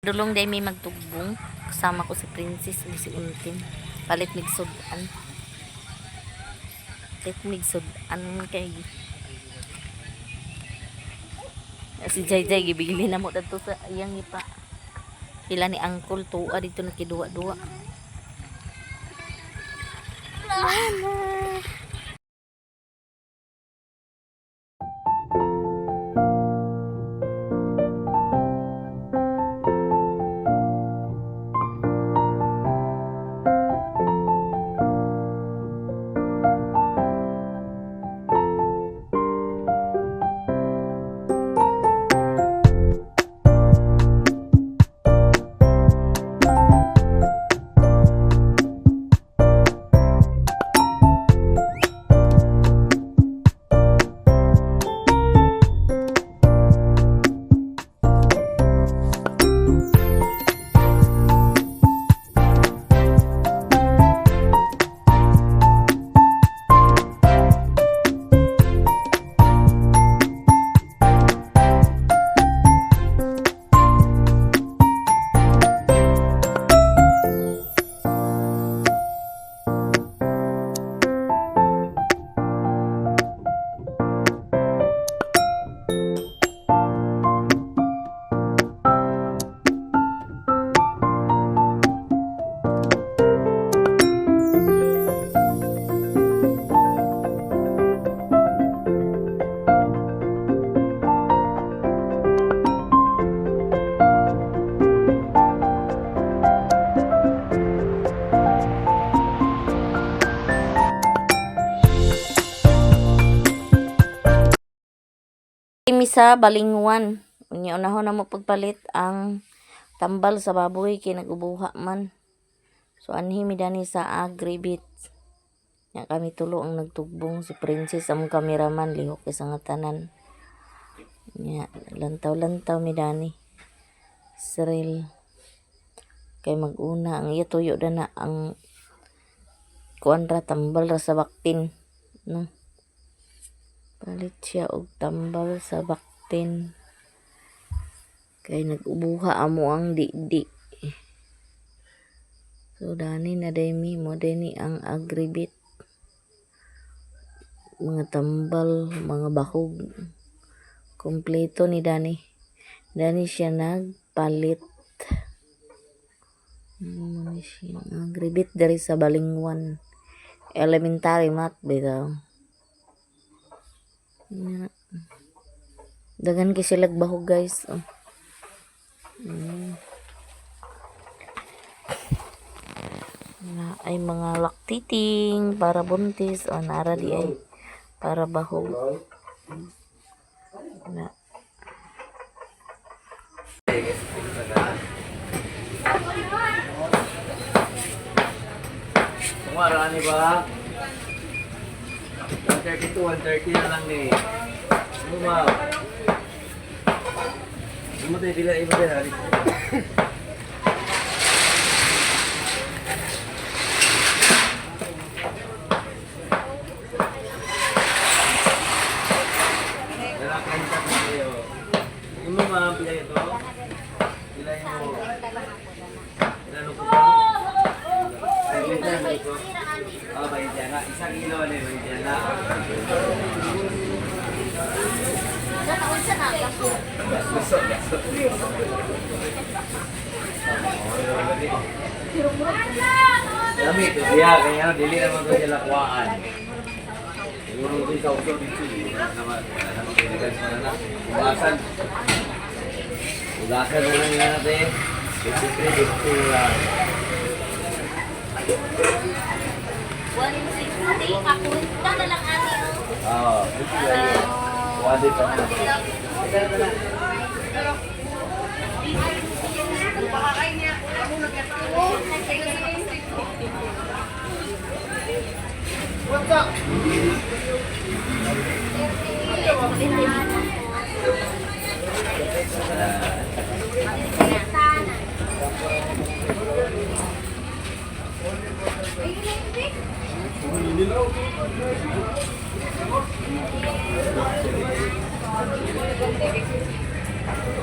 Dulong day may magtugbong. Kasama ko si Princess ug si Untin. Palit mig sudan. Palit mig sudan kay si Jai Jai gibili na mo dadto sa iyang ipa. Sila ni Uncle tuwa dito nakiduwa-duwa. Ana. Mi sa Balingwan. Unya unahon na mo pagpalit ang tambal sa baboy kay nag-ubuha man. So anhi mi dani sa Agribit. Nya kami tulo ang nagtugbong, si Princess among cameraman, lihok kay sa nga tanan. Nya lantaw-lantaw mi dani. Cyril kay mag-una ang iya tuyo dana ang kuan ra, tambal ra sa baktin, no. Palit siya og tambal sa baktin kay nag-ubuha amo ang di-di. So dani na day mi mo ni ang Agribit. Mga tambal, mga bahog. Kompleto ni Dani. Dani siya nagpalit. Ano ni siya? Agribit diri sa Balingwan. Elementary math bitaw. Yeah. Dagan kay sila bahog, guys. Oh. Na ay mga lactating para buntis o nara di ay para bahog. Na. Kumara ni ba? 132, 130 na lang ni. Ano ba? Imo tayo pila, imo tayo halik. Dala kanta ko kayo. Imo ma'am, pila ito? Pila imo? Pila no ko? Ay, ito. Ah, 20 na. Isang kilo ano, 20 na. Dami ito siya, kaya dili naman ko sila kuhaan. Siguro ito sa uso dito. Wala naman, wala naman kailangan sa na. Ugasan. Ugasan na lang yan natin. 53, 52 lang. 160 kakunta na lang ani oh. Oo, 50 lang yun. 100 pa na.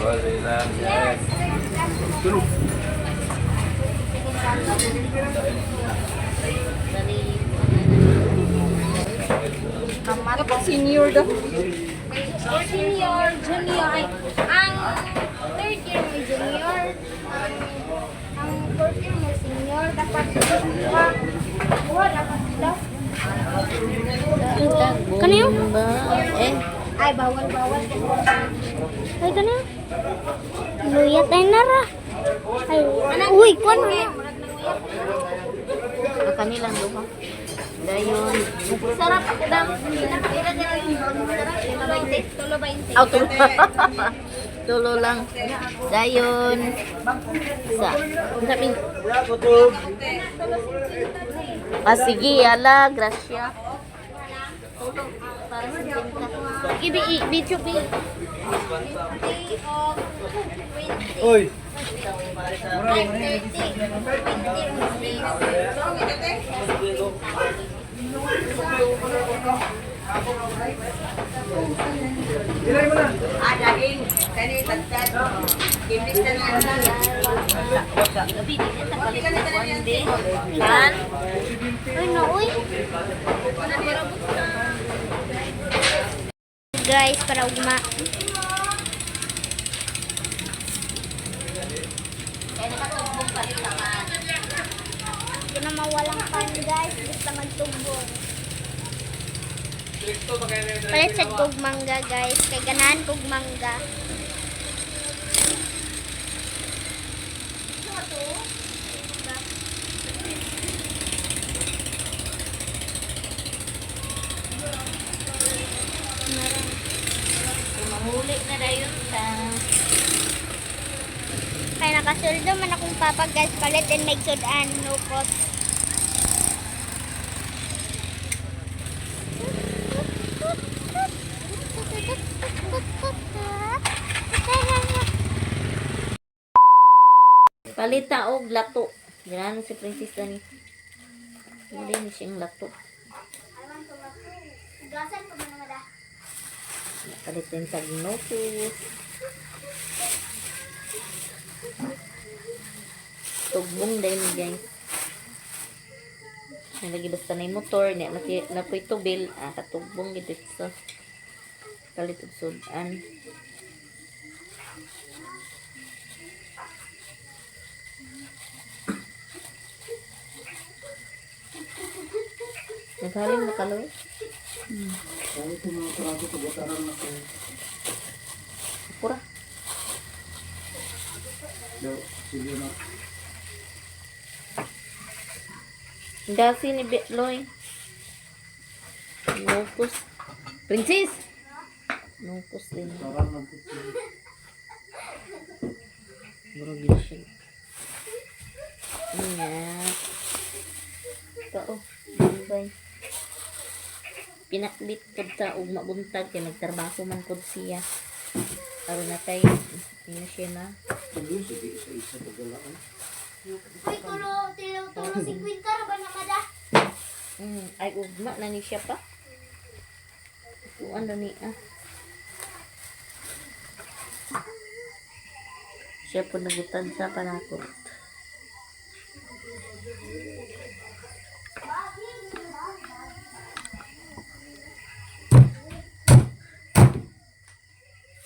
Wala lang, yes. Tulo. Dapat senior daw. Senior, junior, ay, ang third year mo junior, ang fourth year mo senior, dapat buha, buha dapat sila. Kaniyo? Eh, Ay, bawal, bawal. Ay, kaniyo? Luya tayo nara. Ay, uy, kuwan na. ang kanilang duha. Dayon. Sarap dam. Tulo 20. Aw, tulo. Tulo lang. Dayon. Sa. Sabi. Ah, sige, ala, grasya. Tulo para sa pinta. Ibi, video, bi. Oy. Ay, 30. 20. Gabi, di na palit na kuwan, di. Kan? Uy, no, uy. Guys, para ugma. Kaya nakatugbong palit naman. Hindi na mawalang pan, guys. Basta magtugbong. Palit sa kog mangga, guys. Kay ganahan kog mangga. Mahuli na dayon ta. Kay nakasuldo man akong papa, guys. Palit and make sudan. No cost. Palita og lato. Ganahan si Princess Dani. Muli ni siyang lato. Gasan pa man naman ah. Palit din sa ginokus. Tugbong dahil ni guys. Nalagi basta na yung motor, niya na, na po'y tubil, ah, katugbong gito so. Palit og sudan. Naghaling na kaloy. Pura. Gasi ni Betloy. Nukos. Princess! Nukos din. Murag yun siya. Nga. Kao. Bye. Pinakbit kod sa ug mabuntag kay nagtrabaho man kod siya. Aron na tay ino siya na. Uy, tulo, tulo, tulo, 50 ra ba naman ah? Ay ugma na ni siya pa. Kuan na ni ah. Siya po nagutan sa panakot.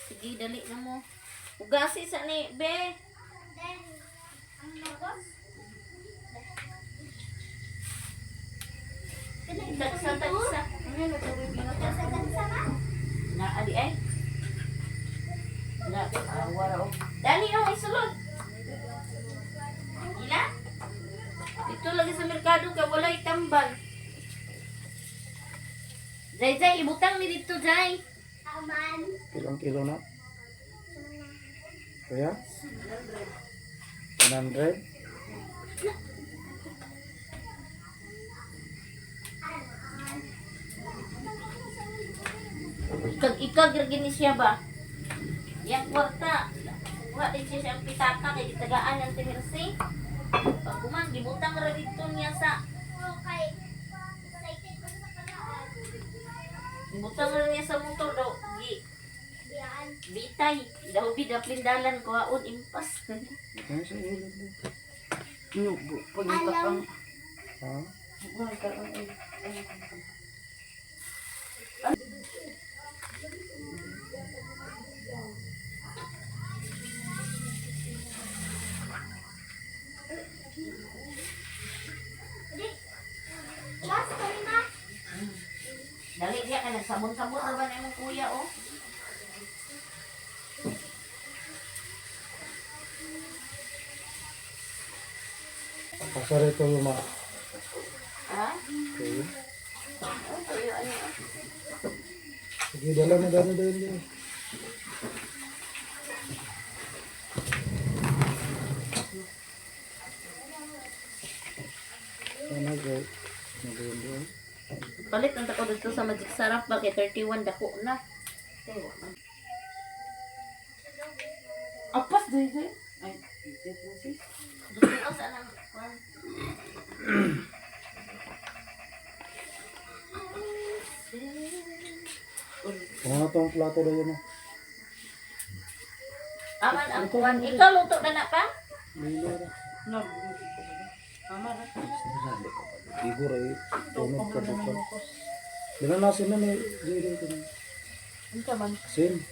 Sige, dali na mo. Ugasi sa ni, be. Then, ang nagos? Tagsa, tagsa. Tagsa-tagsa ma? Na, adi ay. Na, awa ra oh. Dali oh, isulod. Ila? Dito lagi sa merkado kay walay tambal. Zay, Zay, ibutang ni dito, Zay. Aman. Ilang kilo na? Kuya? 100? Ikag ikag ra gini siya ba? Yang kwarta. Wa din siya siyang pitaka kay gitagaan ang timirsi. Pag kuman gibutang ra dito niya sa Okay. Excited ko sa kalaan. gibutang ra niya sa motor daw. Gi Di Bitay, daw bida plindalan kuhaon impas. Ano sa ulo? Alam. Ha? Mas kanina. Dali diya ka nagsabon-sabon ra ba na imong kuya oh. Pasar ito yung mga. Ha? Okay. Oh, tuyo ano. Sige, dala na, dala, dala, dala. Ano go? Nagawin. Palit ang tako dito sa Magic Sarap ba kay 31 dako na. Apas, dahil. Ay, princess. Dito sa anang kuan. Ano na itong plato na yun? Ah? Aman ang kuan. Ikaw luto na na pa? Lilo na. No. Mama, ra. Igor ay tunod ka bukan. Dala na sin na may dili ko na. Unsa man? Sin.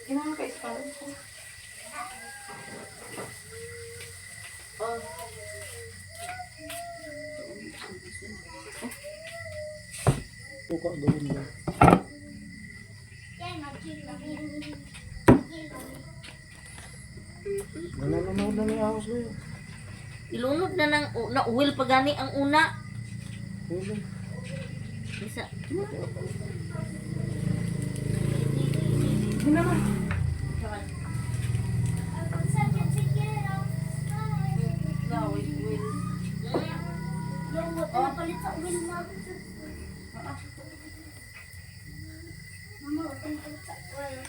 Kinahanglan ka ispawan ko. Oh. Tuka gawin ba? Yan, mag-chill kami. Chill kami. Dala na na na may ahos na yun. Ilunod na ng na oil pa gani ang una. Ulo. Isa. No, wait, wait. Yung wala na palit sa uwil na. Mama, wala na palit sa uwil.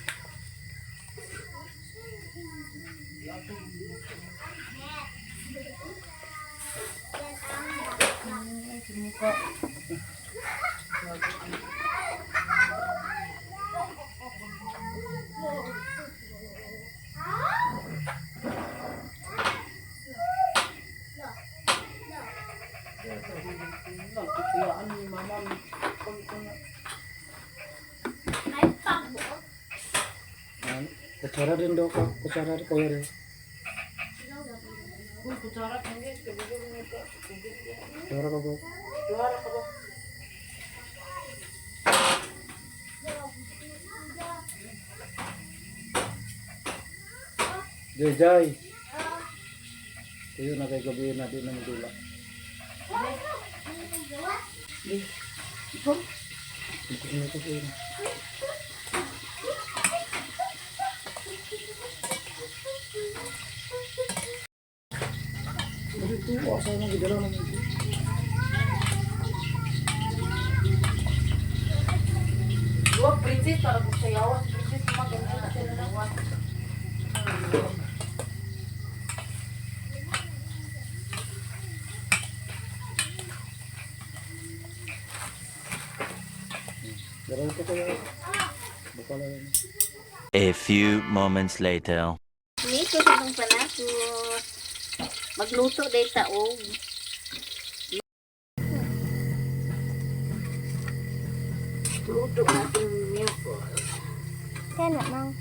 Ay, pagbuot. Yan. Kutsara din daw ka. Kutsara rin kuya rin. Uy, kutsara ka nga. Kutsara ka ba? Duhara ka ba? Jay Jay. Tuyo na kay gabi na di na magdula. Ito na ito kuya. Pero ito, asa na gidala na ito. Duwa, princess, para kung sayawan. Princess, maganda na sila na. Dala ito kuya. Baka lang yun. A few moments later. Miko sa itong panakot. Magluto day ta og. Luto natin miyoko. Kaya na, mang.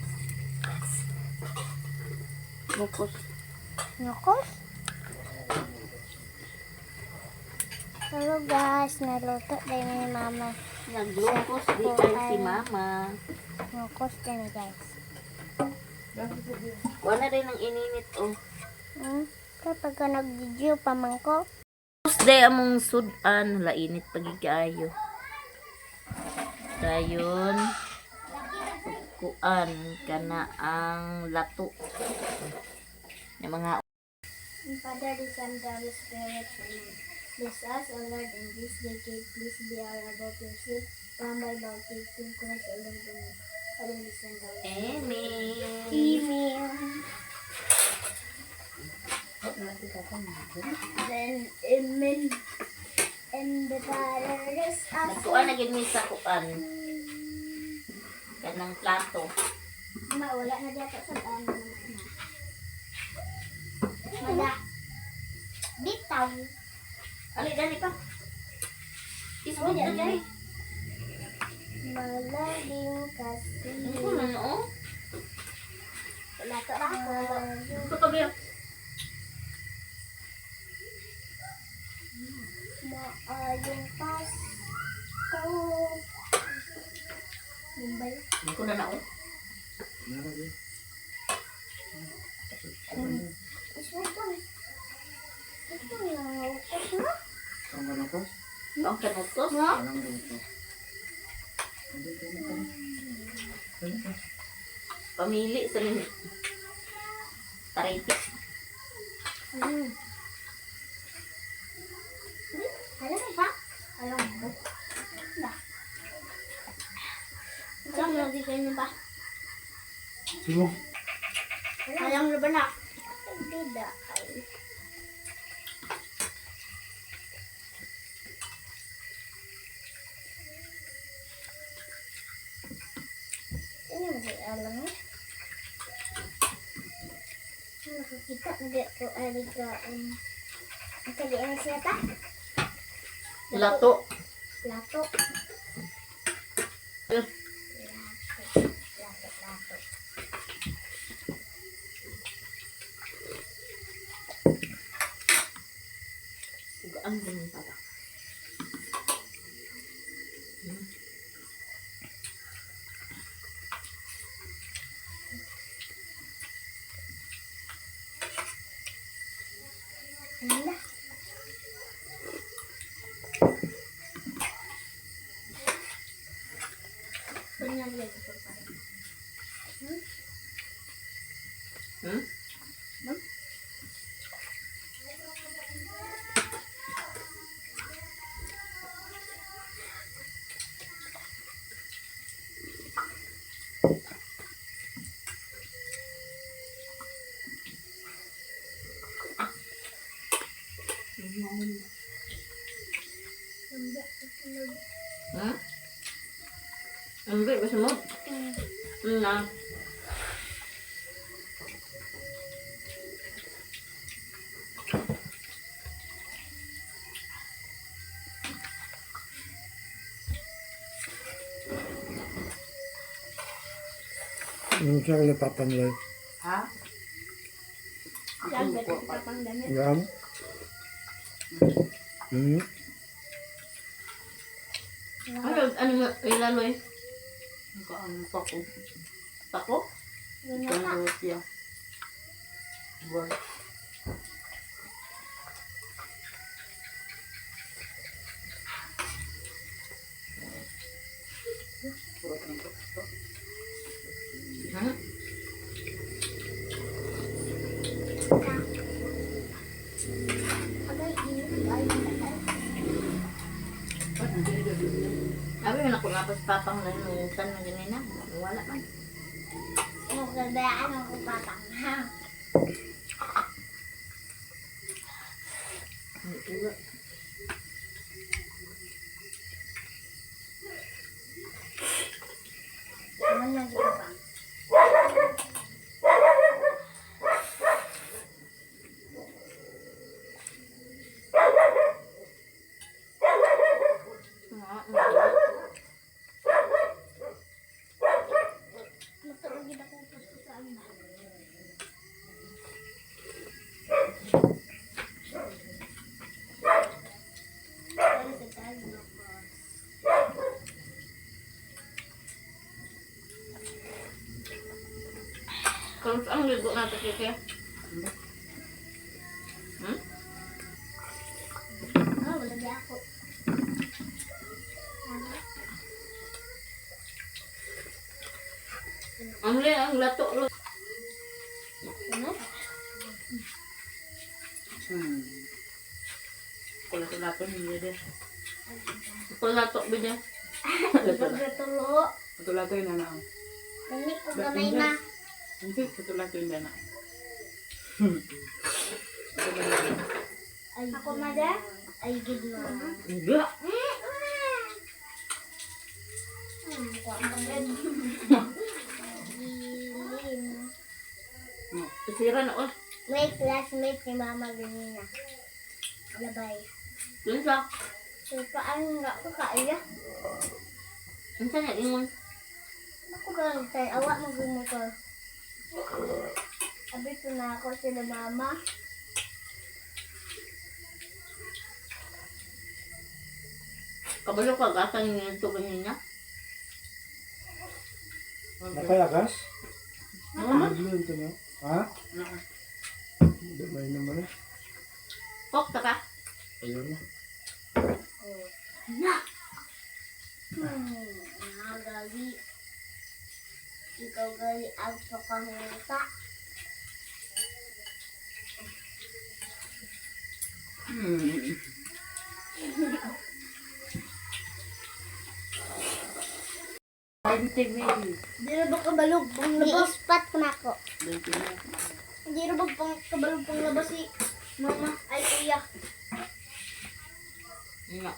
Mukos. Nukos? Hello guys, naluto din ni mama. Naglukos di kay si mama. Nukos din guys. Wala rin ang ininit oh. Kapag ka nag-video pa man ko, Tapos day among sudan, hala init pagigaayo. Dayon kuan kana ang lato. Yung mga In Father, the Son, the Holy Spirit, Amen. Bless us, O Lord, in this decade, please be our about your sin, from by bounty to Christ, O Lord, Amen. Father, the Son, the Holy Amen. Amen. Then, Amen. And the Father is us. Nagkuan na gid mi sa kuan. Kanang plato. Ma, wala na dito sa ano na. Mada. Bitaw. Ali dani pa. Isbog na dani. Malalim kasi. Ano na no? Lato ra ako. Ito ka ba? Maayong Pasko. Mumbai. Ko na na oh. Isbog ko. Ito yung ukos na. Ang ganun ko? Ang kanutos. Anong ganun ko? Pamili sa rin. Taripi. Alam mo ba? Alam mo. Ba? Alam mo lagi kayo na ba? Sino? Alam mo ba na? Bida ay. Ano ba alam mo? Nakakita na di ako ari ka ang kalian siya ta? Lato. Lato. Eh. Lato, lato. Gaan din pala. Ano na? Hmm? Hmm? Ang ba gusto mo? Na. Ano siya kaya papanglay? Ha? Yan. Ano ano mo ilaloy? Ang pako. Pako? Ang siya. Buwan. Hmm? Abi man ako nga pas papang nanutan man ganina. Wala man. Magdadaan ako patang ha. Ano na di ba? Matulog ako sa ama. Para sa tayo. Kung ang ligo natin kaya. Hmm? Ah, wala di ako. Ang li ang lato lo. Ano? Kulato-lato niya din. Kung lato ba niya? Pagkatulo. Lato-lato yun na na. Dali ko gamay na. Hindi, lato-lato yun na na. Ako mada? Ay, gid mo. Hindi. Kuha pa rin. Sira na oh. May classmate ni Mama ganina. Labay. Yun siya. So, paano nga ako kaya? Unsa na ingon? Ako ganun tayo. Awa mag-motor. Abi ko na ako sila mama. Kabalo ka gasa ninyo ito ganina. Nakayagas? Ano ito na? Ha? Hindi may naman eh. Kok ta ka. Ayun na. Na! Nagawi. Ikaw gali ang pakamuta. Di na ba kabalog pang labas? Di-ispat ko na ako. Di na ba pang kabalog pang labas si mama ay kuya? Na.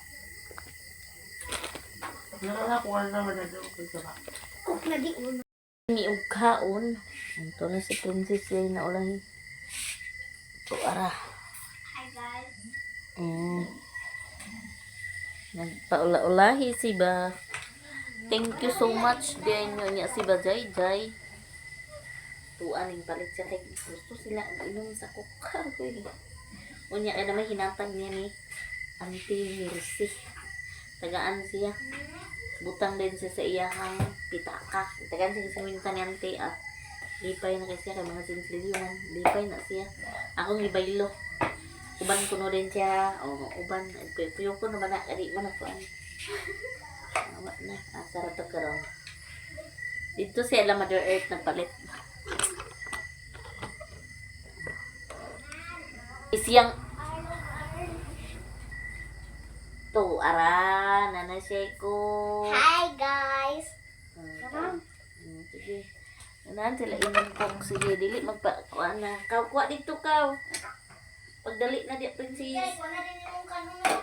Cook na di uno. Ni og kaon. Anto na si Princess yay na ulahi. Ito ara. Hi guys. Nagpaula-ulahi si ba. Thank you so much din nyo niya si ba Jai Jai. Tuan ning palit siya kay gusto sila ang inom sa coca. Uy. Unya kay na may hinatag niya ni Auntie Mercy. Tagaan siya. Butang din siya sa iyahang pitaka. Tagaan siya sa minta ni Auntie ah. Lipay na kasi siya kay mga sinsilyo man. Lipay na siya. Akong ibaylo. Uban kuno din siya. O, uban. Puyo ko naman na. Kadi man ako. Awa na. Asa ra to karon. Dito siya la Mother Earth nagpalit. Isiyang to ara nana siya ko. Hi guys. Sige. Nanahan sila inom kong sige dili magpa kuha na. Kaw kuha dito kaw. Pagdali na di princess. Jai, kuha na din yung kanuno.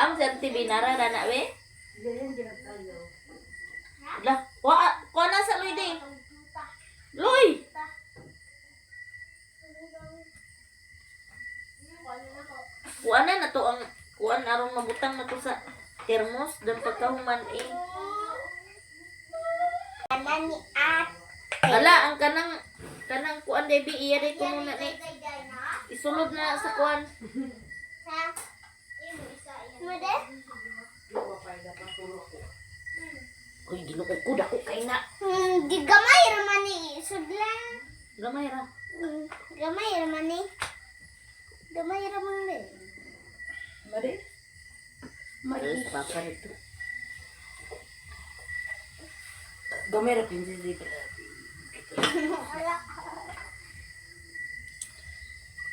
Am sa TV nara na na we. Lah, wa kuha na sa Loy day. Loy. Kuha na na to ang kuha na aron mabutang na to sa thermos dan pagkahuman eh. Ana ni at. Ala ang kanang kanang kuan debi iya day kuno na ni. Isulod na sa kuan. Sa. Made? Uy, Ginoo ko dako kay na. Di gamay raman ni sudlan. Gamay ra. Gamay raman ni. Gamay raman ni. Terus papa nito. Gamay ra princess di pala.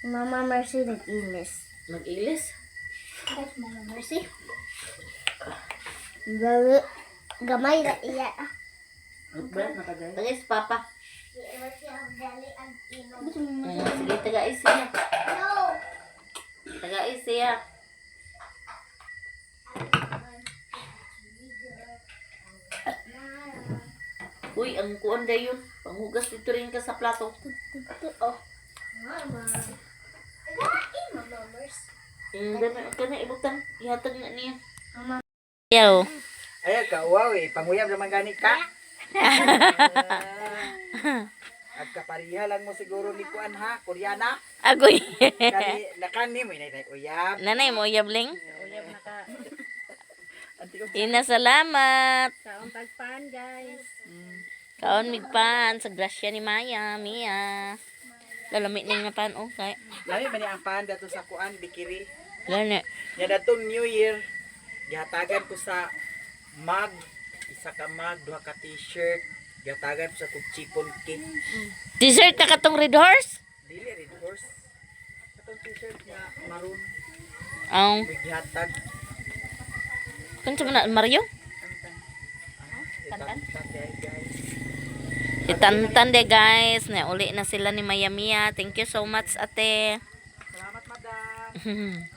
Mama Mercy nag-inis. Mag-ilis. Mama Mercy. Baru gamay ra iya. Tagay sa papa. Gusto mo Sige, tagay siya. No. Tagay siya. Uy, ang kuan dayon. Panghugas dito rin ka sa plato. Oh. Mama. Tagay, Mama Mercy. Dana ka na ibutang. Ihatag na niya. Mama. Yaw. Ay, ka, wow eh. Panguyab naman gani ka. At kapariha lang mo siguro ni Kuan ha, Koreana. Agoy. Kani, nakani mo inay uyab. Nanay mo uyabling. Ina salamat. Kaon tagpan guys. Kaon migpan sa grasya ni Maya, Mia. Lalamit na nga pan oh kay. Lami man ni ang pan dato sa Kuan, Bikiri. Lana. Nya datong New Year, gihatagan ko sa mug, isa ka mug, duha ka t-shirt, gihatagan ko sa kog chipon cake. Dessert na katong red horse? Dili red horse. Katong t-shirt nga maroon, Ang may gihatag. kun sa man Mario? Tantan. Guys. Si Tantan de guys, na uli na sila ni Maya Mia. Thank you so much ate. Salamat madam.